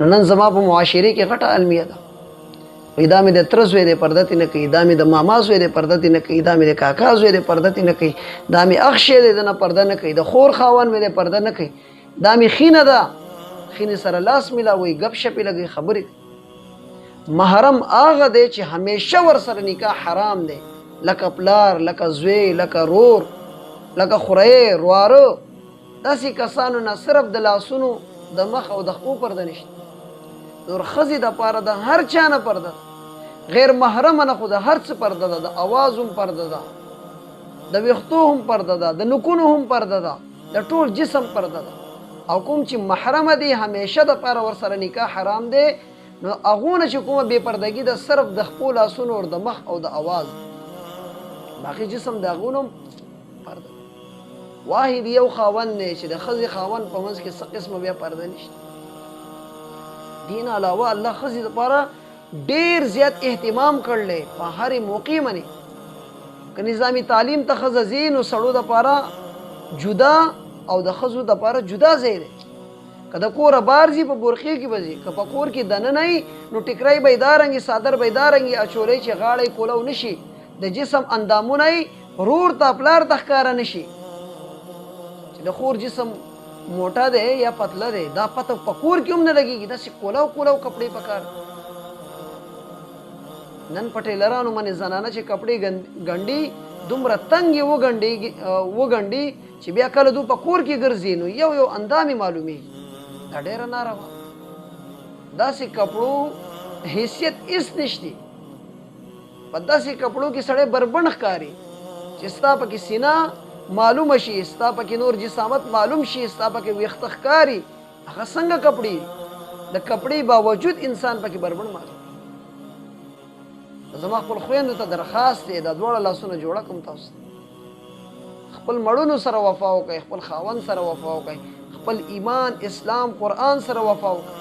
نو نن زما په معاشرې کې غټه المیه ده. وایي دا مې د تره زوی دی، پرده ترې نه کوي، دا مې د ماما زوی دی، پرده ترې نه کوي، دا مې د کاکا زوی دی، پرده ترې نه کوي، دا مې اخ شی دی، د نه پرده نه کوي، د خور خاوند مې دی، پرده نه کوي، دا مې خینه ده، خینې سره لاس ملاوي، ګپ شپې لګوي، خبرې کوي. محرم هغه دی چې همیشه ورسره نکاح حرام دی، لکه پلار، لکه زوی، لکه رور، لکه خورې، رواره، داسې کسانو نه صرف د لاسونو، د مخ او د خپو پرده نشته. نور ښځې دپاره د هر چا نه پرده ده، غیر محرمه نه خو د هر څه پرده ده، د اواز هم پرده ده، د ویښتو هم پرده ده، د نوکونو هم پرده ده، د ټول جسم پرده ده. او کوم چې محرمه دی همیشه د پاره ورسره نکاح حرام دی، نو هغو نه چې کومه بې پردګي ده صرف د خپو لاسونو او د مخ او د اواز، باقي جسم د هغو نه هم پرده. واحد یو خاوند دی چې د ښځې خاوند په منځ کې څه قسمه بیا پرده نشته. دین علاوه الله ښځې لپاره ډیر زیات اهتمام کړی په هرې موقع باندې. که نظامي تعلیم ته ښځه ځي نو سړو دپاره جدا او د ښځو دپاره جدا ځای دی. که د کوره بار ځي په برقې کې به ځي، که په کور کې دننه وي نو ټیکری به یې دا رنګې، څادر به یې دا رنګې اچولی چې غاړه یې کولو نه شي، د جسم اندامونه یې رور ته پلار ته ښکاره نه شي. چې د خور جسم موټه دی یا پتله دی، دا پته په کور کې هم نه لګېږي، داسې کولاو کولاو کپړې پکار. نن په ټیلرانو باندې زنانه چې کپړې ګنډي دومره تنګ یې وګنډي چې بیا کله دوی په کور کې ګرځي نو یو یو اندام یې معلومېږي. دا ډېره ناروا، داسې کپړو حیثیت هېڅ نشته. په داسې کپړو کې سړی بربنډ ښکاري چې ستا پکې سینه معلومه شي، ستا پکې نور جسامت معلوم شي، ستا پکې ویښته ښکاري. هغه څنګه کپړې؟ د کپړې باوجود انسان پکې بربنډ معلوم. زما خپل خویندو ته درخواست دی، دا دواړه لاسونه جوړه کوم تاسو ته، خپل مړونو سره وفا وکړئ، خپل خاوند سره وفا وکړئ، خپل ایمان، اسلام، قرآن سره وفا وکړئ.